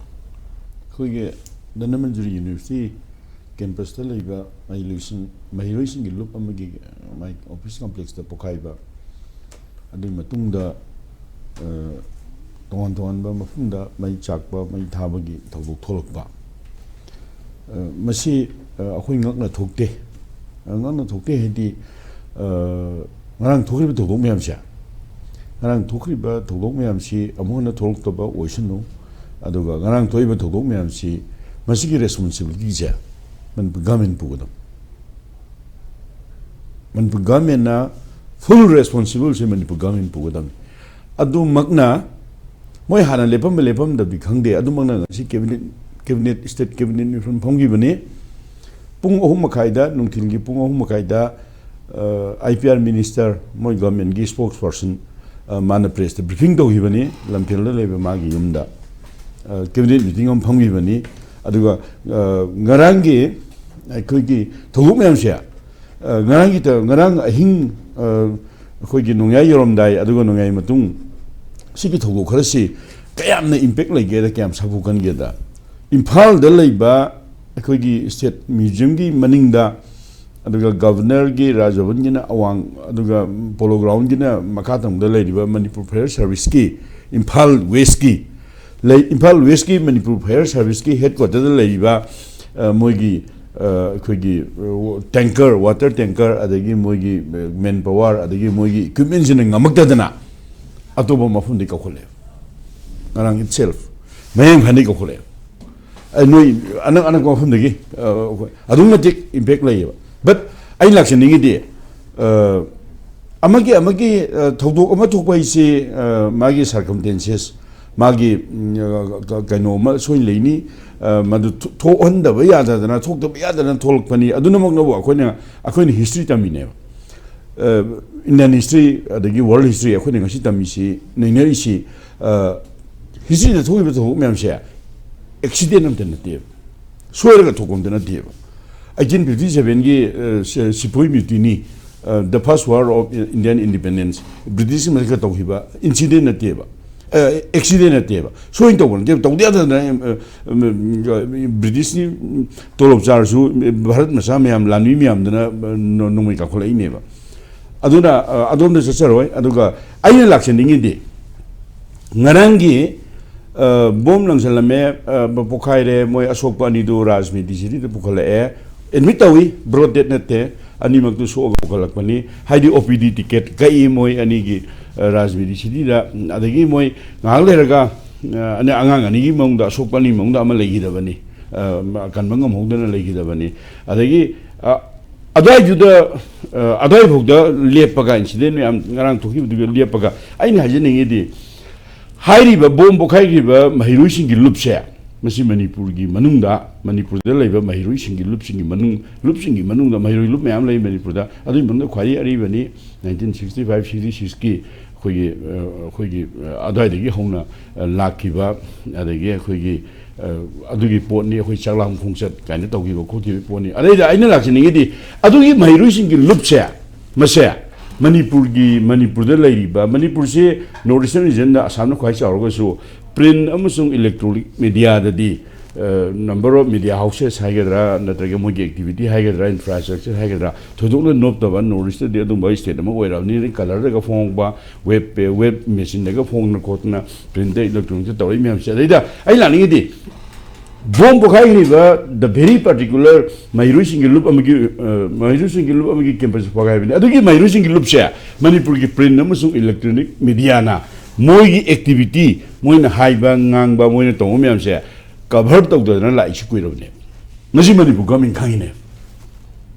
ꯑꯩꯈꯣꯏꯒꯤ ꯙꯅꯃꯟꯖꯨꯔꯤ ꯌꯨꯅꯤꯚꯔꯁꯤꯇꯤ campusꯇ ꯂꯩꯕ ꯃꯍꯩꯂꯣꯏꯁꯤꯡ, ꯃꯍꯩꯔꯣꯏꯁꯤꯡꯒꯤ ꯂꯨꯞ ꯑꯃꯒꯤ ꯃꯥꯏ office complexꯇ ꯄꯣꯈꯥꯏꯕ, ꯑꯗꯨꯒꯤ ꯃꯇꯨꯡꯗ, ꯑ, ꯇꯣꯉꯥꯟ ꯇꯣꯉꯥꯟꯕ ꯃꯐꯝꯗ ꯃꯩ ꯆꯥꯛꯄ, ꯃꯩ ꯊꯥꯕꯒꯤ ꯊꯧꯗꯣꯛ ꯊꯣꯛꯂꯛꯄ, ꯑ, ꯃꯁꯤ, ꯑ, ꯑꯩꯈꯣꯏ ꯉꯛꯅ ꯊꯣꯛꯇꯦ꯫ ꯑ, ꯉꯛꯅ ꯊꯣꯛꯇꯦ ꯍꯥꯏꯗꯤ, ꯑ, ꯉꯔꯥꯡ ꯊꯣꯛꯈ꯭ꯔꯤꯕ ꯊꯧꯗꯣꯛ ꯃꯌꯥꯝꯁꯦ, ꯉꯔꯥꯡ ꯊꯣꯛꯈ꯭ꯔꯤꯕ ꯊꯧꯗꯣꯛ ꯃꯌꯥꯝꯁꯤ ꯑꯃꯨꯛ ꯍꯟꯅ ꯊꯣꯛꯂꯛꯇꯕ ꯑꯣꯏꯁꯅꯨ꯫ ꯑꯗꯨꯒ ꯉꯔꯥꯡ ꯊꯣꯛꯏꯕ ꯊꯧꯗꯣꯛ ꯃꯌꯥꯝꯁꯤ, ꯃꯁꯤꯒꯤ responsibilityꯁꯦ Manipur government ꯄꯨꯒꯗꯕ꯫ Manipur governmentꯅ full responsible ꯁꯦ ꯃꯅꯤꯄꯨꯔ government ꯄꯨꯒꯗꯕꯅꯤ꯫ ꯑꯗꯨꯃꯛꯅ ꯃꯣꯏ ꯍꯥꯟꯅ ꯂꯦꯞꯄꯝꯕ ꯂꯦꯞꯄꯝꯗꯕꯗꯤ ꯈꯪꯗꯦ, ꯑꯗꯨꯃꯛꯅ ꯉꯁꯤ cabinet, cabinet, state cabinet ꯃꯤꯐꯝ ꯐꯝꯈꯤꯕꯅꯤ꯫ ꯄꯨꯡ ꯑꯍꯨꯝ ꯃꯈꯥꯏꯗ, ꯅꯨꯡꯊꯤꯜꯒꯤ ꯄꯨꯡ ꯑꯍꯨꯝ ꯃꯈꯥꯏꯗ, ꯑ, IPR minister, ꯃꯣꯏ government ꯀꯤ spokesperson, ꯑ, ꯃꯥꯅ press ꯇ briefing ꯇꯧꯈꯤꯕꯅꯤ, ꯂꯝꯐꯦꯜꯗ ꯂꯩꯕ ꯃꯥꯒꯤ ꯌꯨꯝꯗ, ꯑ, cabinet meeting ꯑꯃ ꯐꯝꯈꯤꯕꯅꯤ꯫ ꯑꯗꯨꯒ, ꯑ, ꯉꯔꯥꯡꯒꯤ ꯑꯩꯈꯣꯏꯒꯤ ꯊꯧꯗꯣꯛ ꯃꯌꯥꯝꯁꯦ, ꯑ, ꯉꯔꯥꯡꯒꯤ ꯇ-, ꯉꯔꯥꯡ ꯑꯍꯤꯡ, ꯑ, ꯑꯩꯈꯣꯏꯒꯤ ꯅꯣꯡꯌꯥꯏ ꯌꯧꯔꯝꯗꯥꯏ, ꯑꯗꯨꯒ ꯅꯣꯡꯌꯥꯏ ꯃꯇꯨꯡ, ꯁꯤꯒꯤ ꯊꯧꯗꯣꯛ ꯈꯔꯁꯤ ꯀꯌꯥꯝꯅ impact ꯂꯩꯒꯦꯗ, ꯀꯌꯥꯝ ꯁꯥꯐꯨ ꯀꯟꯒꯦꯗ, ꯏꯝꯐꯥꯜꯗ ꯂꯩꯕ ꯑꯩꯈꯣꯏꯒꯤ state museum ꯒꯤ ꯃꯅꯤꯡꯗ, ꯑꯗꯨꯒ governor ꯒꯤ, ꯔꯥꯖ ꯚꯕꯟꯒꯤꯅ ꯑꯋꯥꯡ, ꯑꯗꯨꯒ Polo Ground ꯒꯤꯅ ꯃꯈꯥ ꯊꯪꯕꯗ ꯂꯩꯔꯤꯕ Manipur Fire Service ꯀꯤ, ꯏꯝꯐꯥꯜ West ꯀꯤ ꯂꯩ, ꯏꯝꯐꯥꯜ West ꯀꯤ Manipur Fire Service ꯀꯤ headquarter ꯗ ꯂꯩꯔꯤꯕ, ꯑ, ꯃꯣꯏꯒꯤ, ꯑ, ꯑꯩꯈꯣꯏꯒꯤ, ꯑ, tanker, water tanker, ꯑꯗꯒꯤ ꯃꯣꯏꯒꯤ, ꯑ, man power, ꯑꯗꯒꯤ ꯃꯣꯏꯒꯤ equipment ꯁꯤꯡꯅ ꯉꯝꯃꯛꯇꯗꯅ ꯑꯇꯣꯞꯄ ꯃꯐꯝꯗꯒꯤ ꯀꯧꯈꯠꯂꯛꯑꯦ꯫ ꯉꯔꯥꯡ itself ꯃꯌꯥꯡ ꯏꯝꯐꯥꯜꯗꯒꯤ ꯀꯧꯈꯠꯂꯛꯑꯦ꯫ ꯑ, ꯅꯣꯏ ꯑꯅꯛ ꯑꯅꯛꯄ ꯃꯐꯝꯗꯒꯤ, ꯑ, ꯑꯩꯈꯣꯏ ꯑꯗꯨꯛꯀꯤ ꯃꯇꯤꯛ impact ꯂꯩꯌꯦꯕ꯫ But ꯑꯩꯅ ꯂꯥꯛꯆꯅꯤꯡꯉꯤꯗꯤ, ꯑ, ꯑꯃꯒꯤ, ꯑꯃꯒꯤ, ꯑ, ꯊꯧꯗꯣꯛ ꯑꯃ ꯊꯣꯛꯄ ꯍꯥꯏꯁꯤ, ꯑ, ꯃꯥꯒꯤ circumstances, ꯃꯥꯒꯤ, ꯎꯝ, ꯑ, ꯀ-, ꯀꯩꯅꯣ ꯑꯃ ꯁꯣꯏꯅ ꯂꯩꯅꯤ, ꯑ, ꯃꯗꯨ ꯊꯣ-, ꯊꯣꯛꯍꯟꯗꯕ ꯌꯥꯗꯗꯅ, ꯊꯣꯛꯇꯕ ꯌꯥꯗꯗꯅ ꯊꯣꯛꯂꯛꯄꯅꯤ꯫ ꯑꯗꯨꯅꯃꯛꯅꯕꯨ ꯑꯩꯈꯣꯏꯅ, ꯑꯩꯈꯣꯏꯅ history ꯇꯝꯃꯤꯅꯦꯕ꯫ ꯑ, Indian history ꯑꯗꯒꯤ world history ꯑꯩꯈꯣꯏꯅ ꯉꯁꯤ ꯇꯝꯃꯤꯁꯤ, ꯅꯩꯅꯔꯤꯁꯤ, ꯑ, history ꯗ ꯊꯣꯛꯏꯕ ꯊꯧꯗꯣꯛ ꯃꯌꯥꯝꯁꯦ accident ꯑꯝꯇ ꯅꯠꯇꯦꯕ, ꯁꯣꯏꯔꯒ ꯊꯣꯛꯄ ꯑꯝꯇ ꯅꯠꯇꯦꯕ꯫ Eighteen fifty seven ꯒꯤ, ꯑ, ꯁꯤ-, ꯁꯤꯄꯣꯏ mutiny, ꯑ, the first war of Indian independence, British ꯃꯔꯛꯇ ꯇꯧꯈꯤꯕ incident ꯅꯠꯇꯦꯕ, ꯑ, accident ꯅꯠꯇꯦꯕ, ꯁꯣꯏꯅ ꯇꯧꯕ ꯅꯠꯇꯦꯕ, ꯇꯧꯗ ꯌꯥꯗꯗꯅ, ꯑ, ꯑ, British ꯀꯤ ꯇꯣꯂꯣꯞ ꯆꯥꯔꯁꯨ ꯚꯥꯔꯠ ꯃꯆꯥ ꯃꯌꯥꯝ, ꯂꯥꯟꯃꯤ ꯃꯌꯥꯝꯗꯨꯅ, ꯑ, ꯅꯣ-, ꯅꯣꯡꯃꯩ ꯀꯥꯞꯈꯠꯂꯛꯏꯅꯦꯕ꯫ ꯑꯗꯨꯅ, ꯑ, ꯑꯗꯣꯝꯗ ꯆꯠꯆꯔꯣꯏ꯫ ꯑꯗꯨꯒ ꯑꯩꯅ ꯂꯥꯛꯆꯅꯤꯡꯉꯤꯗꯤ, ꯉꯔꯥꯡꯒꯤ, ꯑ, ꯕꯣꯝ ꯂꯪꯁꯜꯂꯝꯃꯦ, ꯑ, ꯄꯣꯈꯥꯏꯔꯦ, ꯃꯣꯏ ꯑꯁꯣꯛꯄ ꯑꯅꯤꯗꯨ ꯔꯥꯖꯅꯤꯇꯤ ꯁꯤꯇꯤꯗ ꯄꯨꯈꯠꯂꯛꯑꯦ, admit ꯇꯧꯏ, broad dead ꯅꯠꯇꯦ, ꯑꯅꯤꯃꯛꯇꯨ ꯁꯣꯛꯑꯒ ꯄꯨꯈꯠꯂꯛꯄꯅꯤ꯫ ꯍꯥꯏꯗꯤ OPD ticket ꯀꯛꯏ ꯃꯣꯏ ꯑꯅꯤꯒꯤ, ꯑ, ꯔꯥꯖꯅꯤꯇꯤ ꯁꯤꯇꯤꯗ꯫ ꯑꯗꯒꯤ ꯃꯣꯏ ꯉꯥꯏꯍꯥꯛ ꯂꯩꯔꯒ, ꯑ, ꯑꯅ-, ꯑꯉꯥꯡ ꯑꯅꯤꯒꯤ ꯃꯅꯨꯡꯗ, ꯑꯁꯣꯛꯄ ꯑꯅꯤꯒꯤ ꯃꯅꯨꯡꯗ ꯑꯃ ꯂꯩꯈꯤꯗꯕꯅꯤ, ꯑ, ꯀꯟꯕ ꯉꯝꯍꯧꯗꯅ ꯂꯩꯈꯤꯗꯕꯅꯤ꯫ ꯑꯗꯒꯤ, ꯑ, ꯑꯗꯨꯋꯥꯏꯗꯨꯗ, ꯑ, ꯑꯗꯨꯋꯥꯏꯐꯥꯎꯗ ꯂꯦꯞꯄꯒ, incident ꯃꯌꯥꯝ ꯉꯔꯥꯡ ꯊꯣꯛꯈꯤꯕꯗꯨꯒ ꯂꯦꯞꯄꯒ, ꯑꯩꯅ ꯍꯥꯏꯖꯅꯤꯡꯉꯤꯗꯤ, ꯍꯥꯏꯔꯤꯕ ꯕꯣꯝ ꯄꯣꯈꯥꯏꯈ꯭ꯔꯤꯕ ꯃꯍꯩꯔꯣꯏꯁꯤꯡꯒꯤ ꯂꯨꯞꯁꯦ ꯃꯁꯤ ꯃꯅꯤꯄꯨꯔꯒꯤ ꯃꯅꯨꯡꯗ, ꯃꯅꯤꯄꯨꯔꯗ ꯂꯩꯕ ꯃꯍꯩꯔꯣꯏꯁꯤꯡꯒꯤ ꯂꯨꯞꯁꯤꯡꯒꯤ ꯃꯅꯨꯡ, ꯂꯨꯞꯁꯤꯡꯒꯤ ꯃꯅꯨꯡꯗ ꯃꯍꯩꯔꯣꯏ ꯂꯨꯞ ꯃꯌꯥꯝ ꯂꯩ ꯃꯅꯤꯄꯨꯔꯗ꯫ ꯑꯗꯨꯒꯤ ꯃꯅꯨꯡꯗ ꯈ꯭ꯋꯥꯏꯗꯒꯤ ꯑꯔꯤꯕꯅꯤ nineteen sixty five sixty sixꯀꯤ ꯑꯩꯈꯣꯏꯒꯤ, ꯑ, ꯑꯩꯈꯣꯏꯒꯤ, ꯑ, ꯑꯗꯨꯋꯥꯏꯗꯒꯤ ꯍꯧꯅ, ꯑ, ꯂꯥꯛꯈꯤꯕ, ꯑꯗꯒꯤ ꯑꯩꯈꯣꯏꯒꯤ, ꯑ, ꯑꯗꯨꯒꯤ ꯄꯣꯠꯅꯤ, ꯑꯩꯈꯣꯏ ꯆꯥꯛꯂꯥꯝ ꯈꯣꯡꯆꯠ ꯀꯥꯏꯅ ꯇꯧꯈꯤꯕ ꯈꯣꯠꯈꯤꯕ ꯄꯣꯠꯅꯤ꯫ ꯑꯗꯩꯗ ꯑꯩꯅ ꯂꯥꯛꯆꯅꯤꯡꯉꯤꯗꯤ, ꯑꯗꯨꯒꯤ ꯃꯍꯩꯔꯣꯏꯁꯤꯡꯒꯤ ꯂꯨꯞꯁꯦ, ꯃꯁꯦ ꯃꯅꯤꯄꯨꯔꯒꯤ, ꯃꯅꯤꯄꯨꯔꯗ ꯂꯩꯔꯤꯕ, ꯃꯅꯤꯄꯨꯔꯁꯤ North Eastern Regionꯗ ꯑꯁꯥꯝꯅ ꯈ꯭ꯋꯥꯏ ꯆꯥꯎꯔꯒꯁꯨ, print ꯑꯃꯁꯨꯡ electronic mediaꯗꯗꯤ, ꯑ, number of media houses ꯍꯥꯏꯒꯗ꯭ꯔꯥ, ꯅꯠꯇ꯭ꯔꯒ ꯃꯣꯏꯒꯤ activity ꯍꯥꯏꯒꯗ꯭ꯔꯥ, infrastructure ꯍꯥꯏꯒꯗ꯭ꯔꯥ, ꯊꯣꯏꯗꯣꯛꯅ ꯅꯣꯞꯇꯕ꯫ North Eastꯇꯗꯤ ꯑꯗꯨꯝꯕ state ꯑꯃ ꯑꯣꯏꯔꯕꯅꯤꯅ, colourꯗꯒ ꯐꯣꯡꯕ, web, web machineꯗꯒ ꯐꯣꯡꯗꯅ ꯈꯣꯠꯇꯅ, printꯇ electronicꯇ ꯇꯧꯔꯛꯏ ꯃꯌꯥꯝꯁꯦ꯫ ꯑꯗꯩꯗ ꯑꯩ ꯂꯥꯛꯅꯤꯡꯉꯤꯗꯤ, ꯕꯣꯝ ꯄꯣꯈꯥꯏꯈ꯭ꯔꯤꯕ the very particular ꯃꯍꯩꯔꯣꯏꯁꯤꯡꯒꯤ ꯂꯨꯞ ꯑꯃꯒꯤ, ꯑ, ꯃꯍꯩꯔꯣꯏꯁꯤꯡꯒꯤ ꯂꯨꯞ ꯑꯃꯒꯤ campus ꯄꯣꯈꯥꯏꯕꯅꯤ꯫ ꯑꯗꯨꯒꯤ ꯃꯍꯩꯔꯣꯏꯁꯤꯡꯒꯤ ꯂꯨꯞꯁꯦ ꯃꯅꯤꯄꯨꯔꯒꯤ print ꯑꯃꯁꯨꯡ electronic mediaꯅ ꯃꯣꯏꯒꯤ activity, ꯃꯣꯏꯅ ꯍꯥꯏꯕ, ꯉꯥꯡꯕ, ꯃꯣꯏꯅ ꯇꯧꯕ ꯃꯌꯥꯝꯁꯦ cover ꯇꯧꯗꯗꯅ ꯂꯥꯛꯏꯁꯤ ꯀꯨꯏꯔꯕꯅꯦ꯫ ꯃꯁꯤ ꯃꯅꯤꯄꯨꯔ government ꯈꯪꯉꯤꯅꯦ꯫